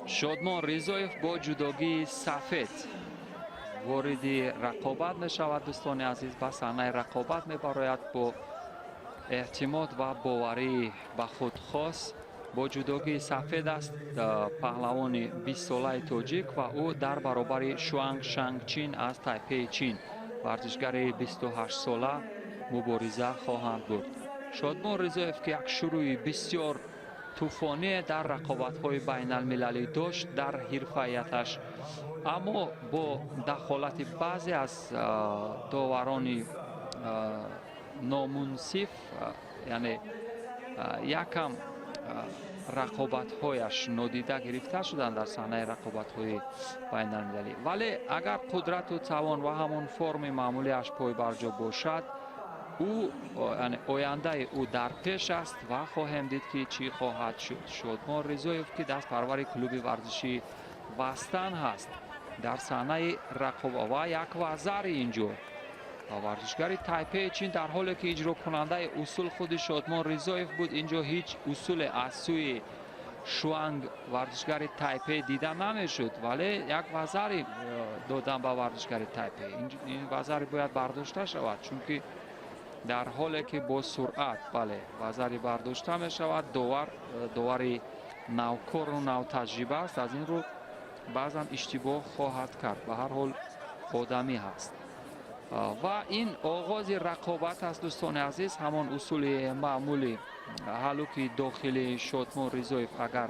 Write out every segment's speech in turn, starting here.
Шодмон Ризоев бо ҷудогии сафед вориди рақобат мешавад. Дӯстони азиз, ба саҳнаи рақобат мебарояд бо эътимод ва боварӣ ба худ хос. Бо ҷудогии сафед аст паҳлавони 20-солаи тоҷик ва ӯ дар баробари Шуанг Шангчин аз Тайпеи Чин, варзишгари 28-сола, мубориза хоҳанд бурд. Шодмон Ризоев, ки як шурӯи бисёр тӯфоние дар рақобатҳои байналмилалӣ дошт дар ҳирфаияташ, аммо бо дахолати баъзе аз доварони номунсиф, яъне якам рақобатҳояш нодида гирифта шуданд дар саҳнаи рақобатҳои байналмилалӣ. Вале агар қудрату тавон ва ҳамон форми маъмулиаш пойбарҷо бошад, ӯ, яъне ояндаи ӯ дар пеш аст ва хоҳем дид, ки чӣ хоҳад шуд. Шодмон Ризоев, ки дастпарвари клуби варзишии Вастан ҳаст, дар саҳнаи рақоба ва як вазари инҷо варзишгари Тайпеи Чин, дар ҳоле ки иҷрокунандаи усул худи Шодмон Ризоев буд, инҷо ҳеҷ усуле аз сӯи Шуанг, варзишгари Тайпе, дида намешуд, вале як вазари додан ба варзишгари Тайпе. Ин вазари бояд бардошта шавад, чунки дар ҳоле ки бо суръат, бале, вазари бардошта мешавад, довар довари навкору навтаҷриба аст, аз ин рӯ баъзан иштибоҳ хоҳад кард, ба ҳар ҳол одамӣ ҳаст. Ва ин оғози рақобат аст, дӯстони азиз. Ҳамон усули маъмули ҳалуки дохилии Шодмон Ризоев агар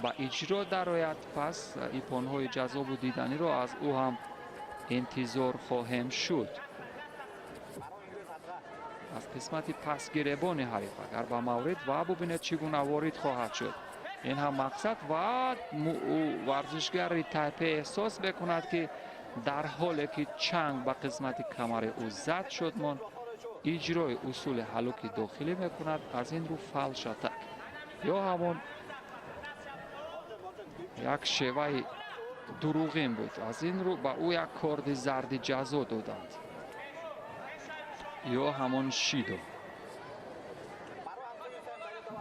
ба иҷро дарояд, пас иппонҳои ҷаззобу диданиро аз ӯ ҳам интизор хоҳем шуд. Аз қисмати пасгиребони ҳариф агар ба маврид ва бубинед, чӣ гуна ворид хоҳад шуд. Ин ҳам мақсад ва варзишгари Тайпе эҳсос мекунад, ки дар ҳоле ки чанг ба қисмати камари ӯ зад, Шодмон иҷрои усули ҳалуки дохилӣ мекунад. Аз ин рӯ фалшатак ё ҳамон як шеваи дуруғин буд, аз ин рӯ ба ӯ як корди зарди ҷазо доданд ё ҳамон шидо.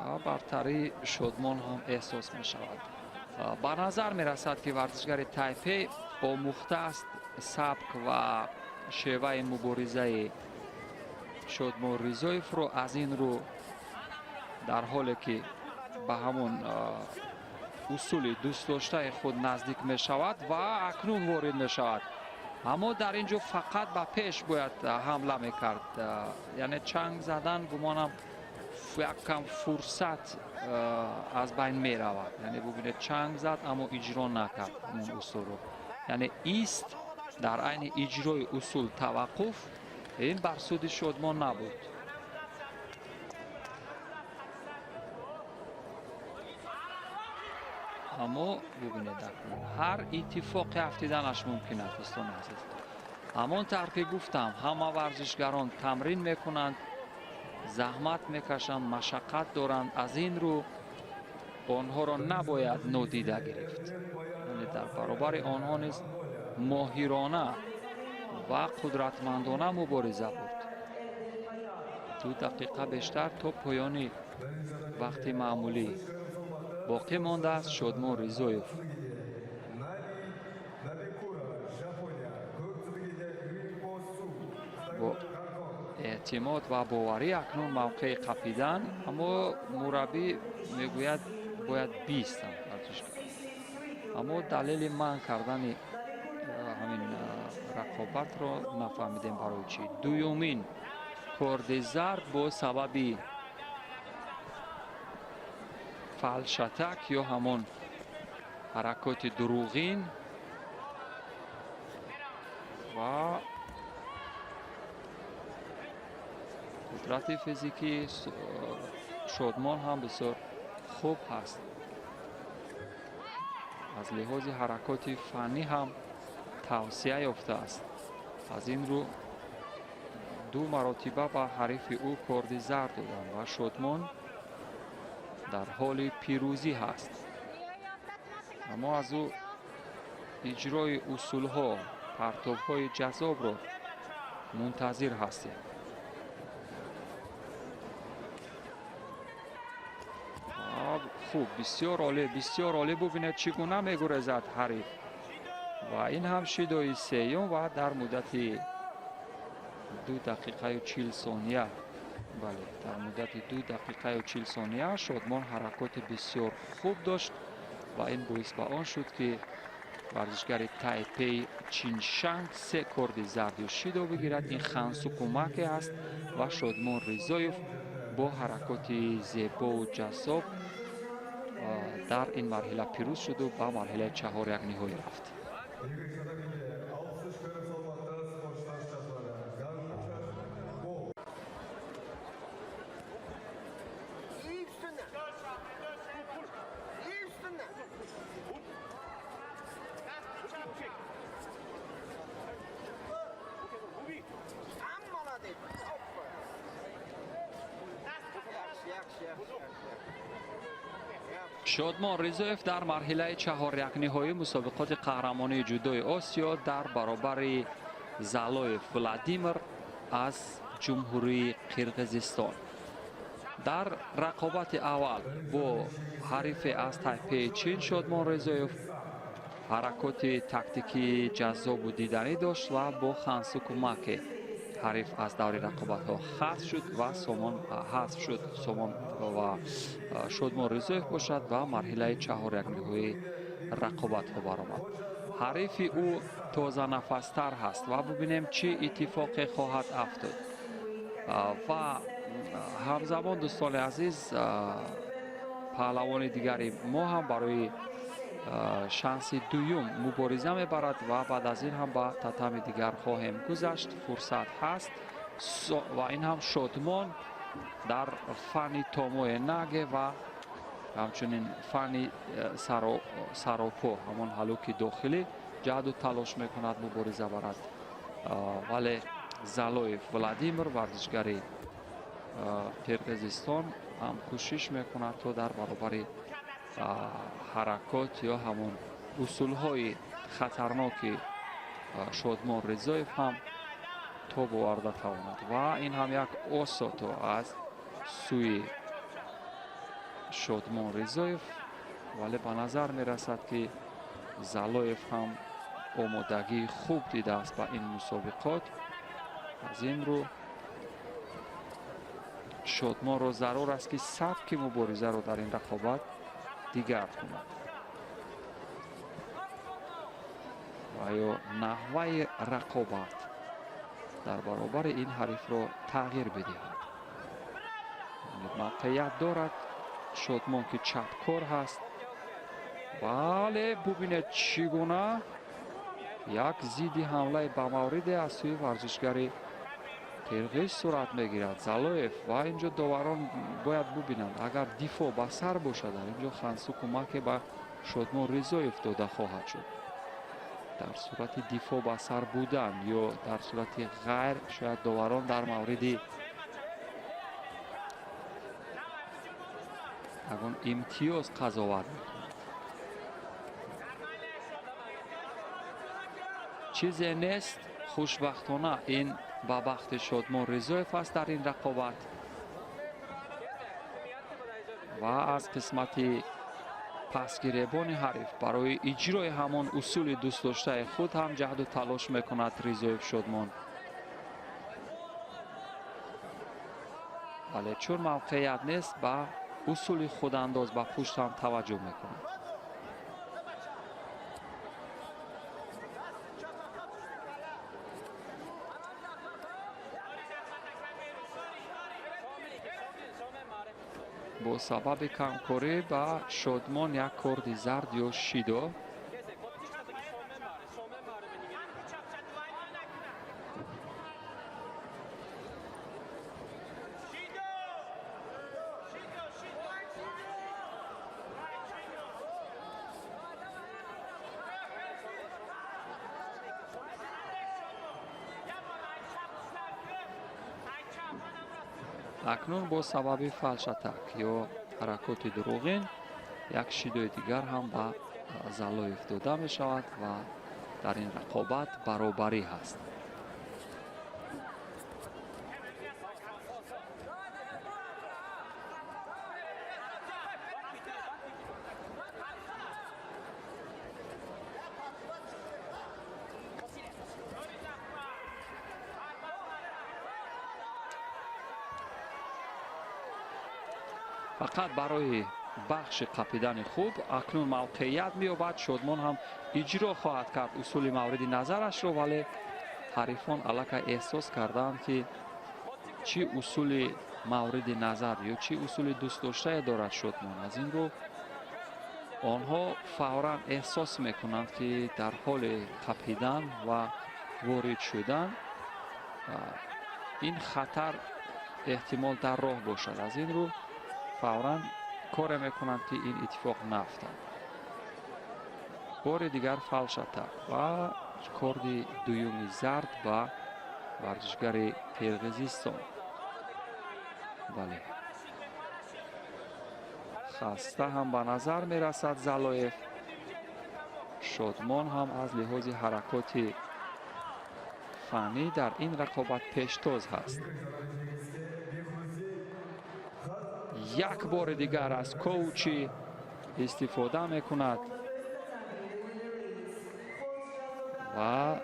Ва бартарии Шодмон ҳам эҳсос мешавад. Ба назар мерасад, ки варзишгари Тайпе омӯхта аст сабк ва шеваи муборизаи Шодмон Ризоевро, аз ин рӯ дар ҳоле ки ба ҳамон усули дӯстдоштаи худ наздик мешавад ва акнун ворид мешавад, аммо дар ин ҷо фақат ба пеш бояд ҳамла мекард, яъне чанг задан, гумонам, як кам фурсат аз байн меравад. Яъне бубинед, чанг зад, аммо иҷро накард ҳамон усулро, яъне ист дар айни иҷрои усул таваққуф, ин бар суди Шодмон набуд. Аммо бубинед, акнун ҳар иттифоқи афтиданаш мумкин аст, дӯстони азиз. Ҳамон тавр ки гуфтам, ҳама варзишгарон тамрин мекунанд, заҳмат мекашанд, машаққат доранд, аз ин рӯ онҳоро набояд нодида гирифт, яъне дар баробари онҳо низ моҳирона ва қудратмандона мубориза бурд. 2 дақиқа бештар то поёни вақти маъмулӣ боқӣ мондааст. Шодмон Ризоев бо эътимод ва боварӣ акнун мавқеи қапидан, аммо мураббӣ мегӯяд, бояд бистанд варзишгар. Аммо далели манъ кардани ҳамин рақобатро нафаҳмидем, барои чӣ. Дуюмин корди зард бо сабаби фалшатак ё ҳамон ҳаракоти дуруғин ва қудрати физикии Шодмон ҳам бисёр хуб ҳаст, аз лиҳози ҳаракоти фаннӣ ҳам тавсия ёфтааст, аз ин рӯ ду маротиба ба ҳарифи ӯ корди зард доданд ва Шодмон дар ҳоли пирӯзӣ ҳаст. Аммо аз ӯ иҷрои усулҳо, партобҳои ҷаззобро мунтазир ҳастем. хуб, бисёр олӣ, бисёр олӣ. Бубинед, чӣ гуна мегурезад ҳариф. Ва ин ҳам шидои сеюм ва дар муддати 2 дақиқаю 40 сония. Бале, дар муддати 2 дақиқаю 40 сония Шодмон ҳаракоти бисёр хуб дошт ва ин боис ба он шуд, ки варзишгари Тайпей Чиншанг 3 корди зард ё шидо бигирад. Ин хансу кӯмаке аст ва Шодмон Ризоев бо ҳаракоти зебову ҷаззоб дар ин марҳила пирӯз шуду ба марҳилаи чаҳорякниҳоӣ рафт. Шодмон Ризоев дар марҳилаи чаҳорякниҳоии мусобиқоти қаҳрамонии ҷудои Осиё дар баробари Залоев Владимир аз Ҷумҳурии Қирғизистон. Дар рақобати аввал бо ҳарифе аз Тайпеи Чин Шодмон Ризоев ҳаракоти тактикии ҷаззобу диданӣ дошт ва бо хансу кӯмаке ҳариф аз даври рақобатҳо хасф шуд ва сомон ҳазф шуд. Сомон ва Шодмон Ризоев бошад ба марҳилаи чаҳорякниҳои рақобатҳо баромад. Ҳарифи ӯ тозанафастар ҳаст ва бубинем, чӣ иттифоқе хоҳад афтод. Ва ҳамзамон, дӯстони азиз, паҳлавони дигари мо ҳам барои шанси дуюм мубориза мебарад ва баъд аз ин ҳам ба татами дигар хоҳем гузашт. Фурсат ҳаст ва ин ҳам Шодмон дар фанни томои наге ва ҳамчунин фанни саропо, ҳамон ҳалуки дохилӣ, ҷаҳду талош мекунад мубориза барад. Вале Залоев Владимир, варзишгари Қирғизистон, ҳам кӯшиш мекунад, то дар баробари ҳаракот ё ҳамон усулҳои хатарноки Шодмон Ризоев ҳам тоб оварда тавонад. Ва ин ҳам як осото аз сӯи Шодмон Ризоев, вале ба назар мерасад, ки Залоев ҳам омодагии хуб дидааст ба ин мусобиқот. Аз ин рӯ Шодмонро зарур аст, ки сабки муборизаро дар ин рақобат дигар кунад ва ё наҳваи рақобат дар баробари ин ҳарифро тағйир бидиҳад. Мавқеият дорад Шодмон, ки чапкор ҳаст, вале бубинед, чӣ гуна як зидди ҳамлаи ба мавриде аз сӯи варзишгари қирғиз сурат мегирад Залоев. Ва инҷо доварон бояд бубинанд, агар дифоъ ба сар бошад, дар инҷо хансу кӯмаке ба Шодмон Ризоев дода хоҳад шуд. Дар сурати дифоъ ба сар будан ё дар сурати ғайр, шояд доварон дар мавриди ягон имтиёз қазоват мекунанд. Чизе нест, хушбахтона ин ба бахти Шодмон Ризоев аст дар ин рақобат ва аз қисмати пасгиребони ҳариф барои иҷрои ҳамон усули дӯстдоштаи худ ҳам ҷаҳду талош мекунад Ризоев Шодмон. Вале чун мавқеият нест, ба усули худандоз ба пушт ҳам таваҷҷӯҳ мекунад. Бо сабаби камкорӣ ба Шодмон як корди зард ё шидо. Акнун бо сабаби фалшатак ё ҳаракоти дурӯғин як шидои дигар ҳам ба Залоев дода мешавад ва дар ин рақобат баробарӣ ҳаст. Фақат барои бахши қапидани хуб акнун мавқеият меёбад. Шодмон ҳам иҷро хоҳад кард усули мавриди назарашро, вале ҳарифон аллакай эҳсос кардаанд, ки чӣ усули мавриди назар ё чӣ усули дӯстдоштае дорад Шодмон. Аз ин рӯ онҳо фавран эҳсос мекунанд, ки дар ҳоли қапидан ва ворид шудан ин хатар эҳтимол дар роҳ бошад. Аз ин рӯ фавран коре мекунанд, ки ин иттифоқ наафтад. Бори дигар фалшата ва корди дуюми зард ба варзишгари Қирғизистон. Бале, хаста ҳам ба назар мерасад Залоев. Шодмон ҳам аз лиҳози ҳаракоти фаннӣ дар ин рақобат пештоз ҳаст. Як бори дигар аз коучи истифода мекунад ва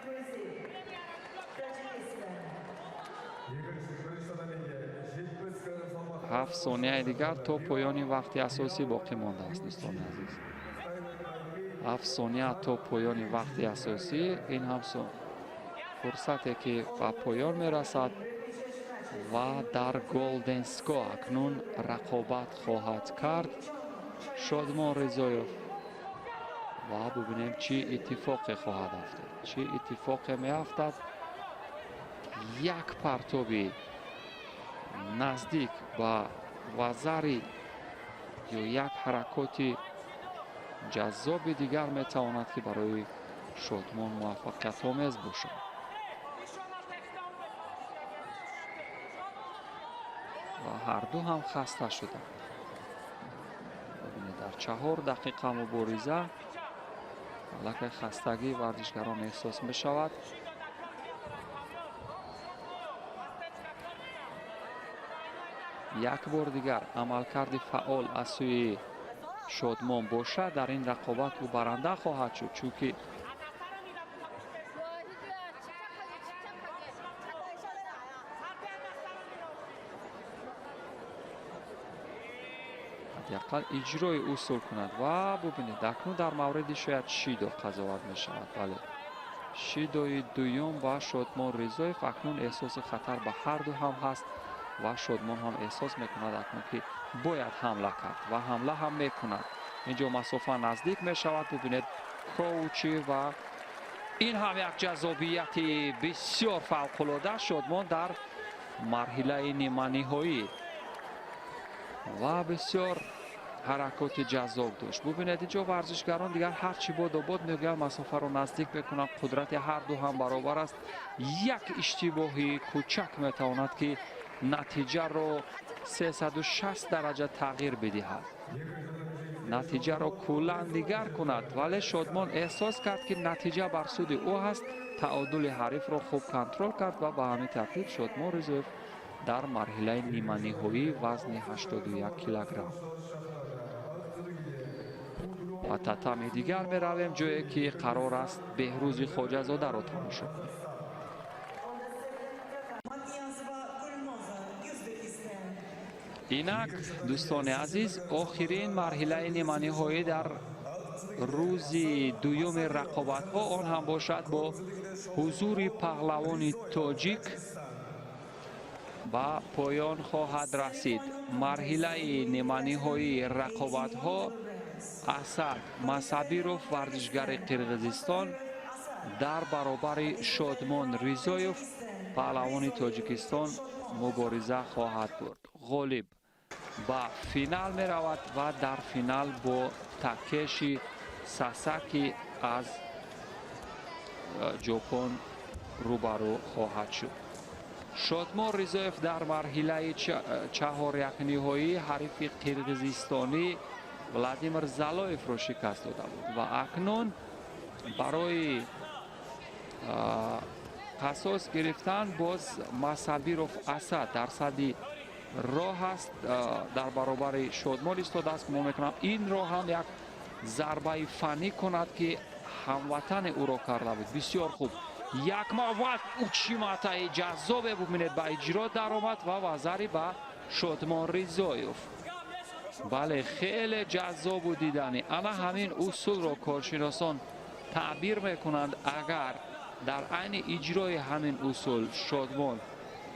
7 сонияи дигар то поёни вақти асосӣ боқӣ мондааст, дӯстони азиз. 7 сония то поёни вақти асосӣ. Ин ҳам фурсате, ки ба поён мерасад ва дар Голден Ско акнун рақобат хоҳад кард Шодмон Ризоев ва бубинем, чӣ иттифоқе хоҳад афтод, чӣ иттифоқе меафтад. Як партоби наздик ба вазари ё як ҳаракоти ҷаззоби дигар метавонад, ки барои Шодмон муваффақиятомез бошад. Ва ҳарду ҳам хаста шуданд. Бибинед, дар 4 дақиқа мубориза аллакай хастагии варзишгарон эҳсос мешавад. Як бор дигар амалкарди фаъол аз сӯи Шодмон бошад, дар ин рақобат ӯ баранда хоҳад шуд, чунки ҳадди ақал иҷрои усул кунад. Ва бубинед, акнун дар мавриди шояд шидо қазоват мешавад. Бале, шидои дуюм ба Шодмон Ризоев. Акнун эҳсоси хатар ба ҳарду ҳам ҳаст ва Шодмон ҳам эҳсос мекунад акнун, ки бояд ҳамла кард ва ҳамла ҳам мекунад. Инҷо масофа наздик мешавад. Бубинед, коучи ва ин ҳам як ҷаззобияти бисёр фавқулода. Шодмон дар марҳилаи ниманиҳоӣ ва бисёр ҳаракоти ҷаззоб дошт. Бубинед, инҷо варзишгарон дигар ҳарчи бодо бод мегӯянд, масофаро наздик мекунанд, қудрати ҳарду ҳам баробар аст. Як иштибоҳи кӯчак метавонад, ки натиҷаро 360 дараҷа тағйир бидиҳад, натиҷаро куллан дигар кунад. Вале Шодмон эҳсос кард, ки натиҷа бар суди ӯ ҳаст, таодули ҳарифро хуб контрол кард ва ба ҳамин тартиб Шодмон Ризоев дар марҳилаи ниманиҳоии вазни 81 килограмм. Ба татами дигар меравем, ҷое ки қарор аст Беҳрӯзи Хоҷазодаро тамошо кунем. Инак, дӯстони азиз, охирин марҳилаи ниманиҳоӣ дар рӯзи дуюми рақобатҳо, он ҳам бошад бо ҳузури паҳлавони тоҷик, ба поён хоҳад расид. Марҳилаи ниманиҳоии рақобатҳо Асад Масабиров, варзишгари Қирғизистон, дар баробари Шодмон Ризоев, паҳлавони Тоҷикистон, мубориза хоҳад бурд. Ғолиб ба финал меравад ва дар финал бо Такеши Сасаки аз Ҷопон рӯбарӯ хоҳад шуд. Шодмон Ризоев дар марҳилаи чаҳорякниҳоӣ ҳарифи қирғизистонӣ Владимир Залоевро шикаст дода буд ва акнун барои қасос гирифтан боз Масабиров Асад дар сади роҳ аст, дар баробари Шодмон истодааст. Гумон мекунам, инро ҳам як зарбаи фаннӣ кунад, ки ҳамватани ӯро карда буд. Бисёр хуб, як мават учиматаи ҷаззобе бубинед ба иҷро даромад ва вазари ба Шодмон Ризоев. Бале, хеле ҷаззобу диданӣ. Ана ҳамин усулро коршиносон таъбир мекунанд. Агар дар айни иҷрои ҳамин усул Шодмон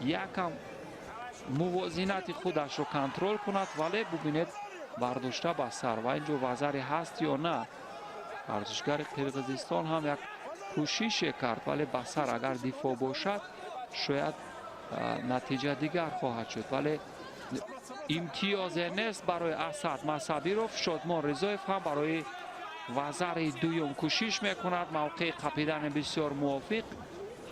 якам мувозинати худашро контрол кунад, вале бубинед, бардошта ба сар ва инҷо вазаре ҳаст ё на. Варзишгари Қирғизистон ҳам як кӯшише кард, вале ба сар агар дифоъ бошад, шояд натиҷа дигар хоҳад шуд. Вале имтиёзе нест барои Асад Масабиров. Шодмон Ризоев ҳам барои вазари дуюм кӯшиш мекунад. Мавқеи қапидани бисёр мувофиқ.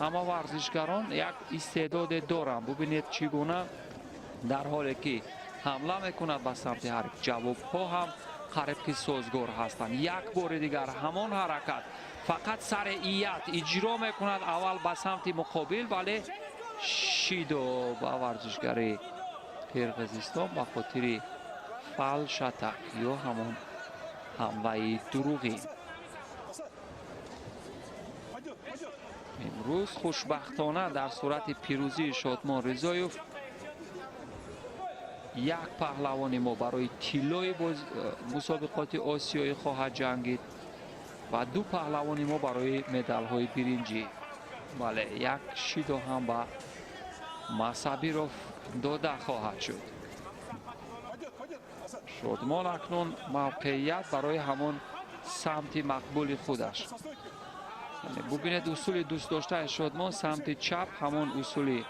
Ҳама варзишгарон як истеъдоде доранд. Бубинед, чӣ гуна дар ҳоле ки ҳамла мекунад ба самти ҳариф, ҷавобҳо ҳам қариб ки созгор ҳастанд. Як бори дигар ҳамон ҳаракат, фақат сарият иҷро мекунад аввал ба самти муқобил, вале шидо ба варзишгари Қирғизистон ба хотири фалшатак ё ҳамон ҳамлаи дурӯғӣ. Имрӯз хушбахтона дар сурати пирӯзии Шодмон Ризоев як паҳлавони мо барои тиллои мусобиқоти осиёӣ хоҳад ҷангид ва ду паҳлавони мо барои медалҳои биринҷӣ. Бале, як шидо ҳам ба Масабиров дода хоҳад шуд. Шодмон акнун мавқеият барои ҳамон самти мақбули худаш. Бубинед, усули дӯстдоштаи Шодмон самти чап, ҳамон усули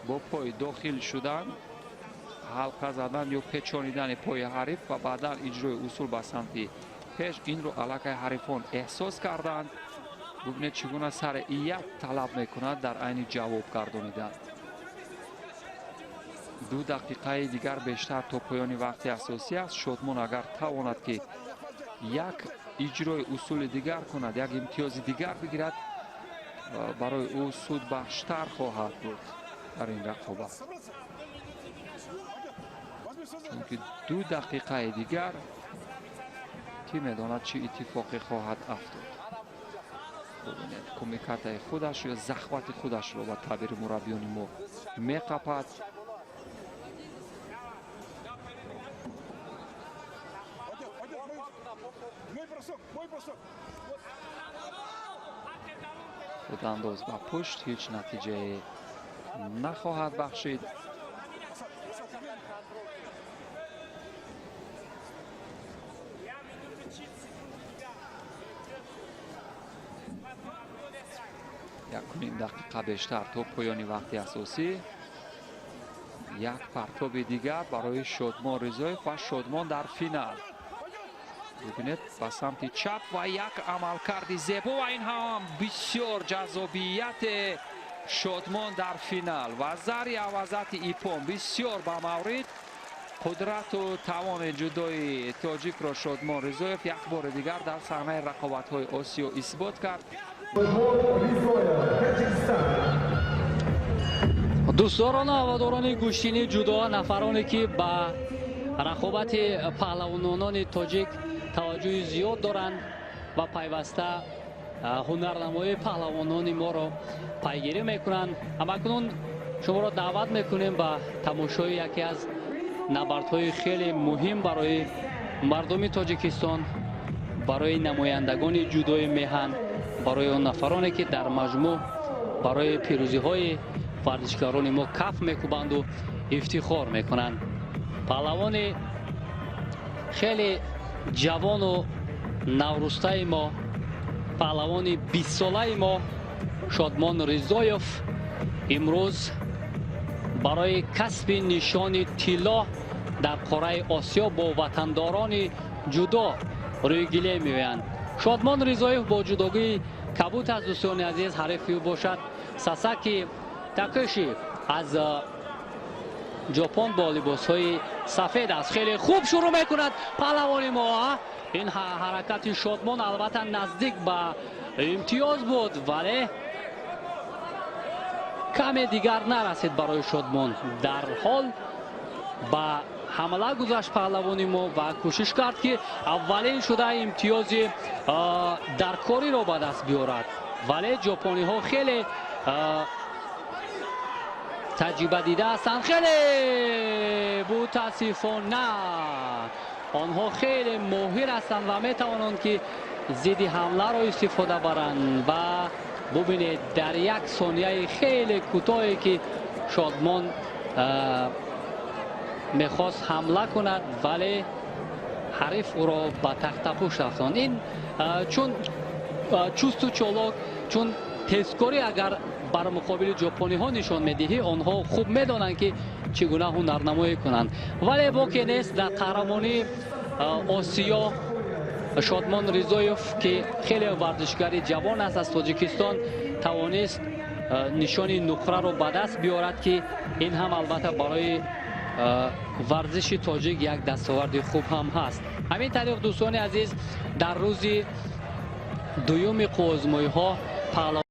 бо пой дохил шудан, ҳалқа задан ё печонидани пои ҳариф ва баъдан иҷрои усул ба самти пеш. Инро аллакай ҳарифон эҳсос карданд. Бубинед, чӣ гуна сарият талаб мекунад дар айни ҷавоб гардонидан. 2 дақиқаи дигар бештар то поёни вақти асосӣ аст. Шодмон агар тавонад ки як иҷрои усули дигар кунад, як имтиёзи дигар бигирад, барои ӯ судбахштар хоҳад буд дар ин рақобат. Чунки 2 дақиқаи дигар кӣ медонад чӣ иттифоқе хоҳад афтод. Бубинед, кумикатаи худаш ё захвати худашро ба таъбири мураббиёни мо меқапад. Худандоз ба пушт ҳеҷ натиҷае нахоҳад бахшид. Якуним дақиқа бештар то поёни вақти асосӣ. Як партоби дигар барои Шодмон Ризоев ва Шодмон дар финал. Бубинед, ба самти чап ва як амалкарди зебо ва ин ҳам бисёр ҷаззобияте Шодмон дар финал ва зари авазати ипон бисёр ба маврид. Қудрату тавони ҷудои тоҷикро Шодмон Ризоев як бори дигар дар саҳнаи рақобатҳои Осиё исбот кард. Дӯстдорону ҳаводорони гӯштини ҷудо, нафароне ки ба рақобати паҳлавонони тоҷик таваҷҷӯҳи зиёд доранд ва пайваста ҳунарнамоии паҳлавонони моро пайгирӣ мекунанд. Ҳамакнун шуморо даъват мекунем ба тамошои яке аз набардҳои хеле муҳим барои мардуми Тоҷикистон, барои намояндагони ҷудои меҳан, барои он нафароне ки дар маҷмӯъ барои пирӯзиҳои варзишгарони мо каф мекӯбанду ифтихор мекунанд. Паҳлавони хеле ҷавону наврӯстаи мо, паҳлавони 20-солаи мо Шодмон Ризоев имрӯз барои касби нишони тилло дар қораи Осиё бо ватандорони ҷудо рӯйгиле меоянд. Шодмон Ризоев бо ҷудогии кабут аз дӯстони азиз, ҳарифи ӯ бошад Сасаки Такеши аз Ҷопон бо либосҳои сафед аст. Хеле хуб шурӯъ мекунад паҳлавони мо. Ин ҳаракати Шодмон албатта наздик ба имтиёз буд, вале каме дигар нарасид барои Шодмон. Дар ҳол ба ҳамла гузашт паҳлавони мо ва кӯшиш кард ки аввалин шуда имтиёзи даркориро ба даст биёрад, вале ҷопониҳо хеле Таҷрибадида ҳастанд. Хеле мутаассифона, онҳо хеле моҳир ҳастанд ва метавонанд, ки зидди ҳамларо истифода баранд. Ва бубинед, дар як сонияи хеле кӯтоҳе ки Шодмон мехост ҳамла кунад, вале ҳариф ӯро ба тахтапушт афтонд. Ин чун чусту чолок, чун тезкорӣ агар бар муқобили ҷопониҳо нишон медиҳӣ, онҳо хуб медонанд, ки чӣ гуна ҳунарнамоӣ кунанд. Вале боке нест, дар қаҳрамонии Осиё Шодмон Ризоев, ки хеле варзишгари ҷавон аст, аз Тоҷикистон, тавонист нишони нуқраро ба даст биёрад, ки ин ҳам албатта барои варзиши тоҷик як дастоварди хуб ҳам ҳаст. Ҳамин тариқ, дӯстони азиз, дар рӯзи дуюми қувваозмоиҳо паҳлавон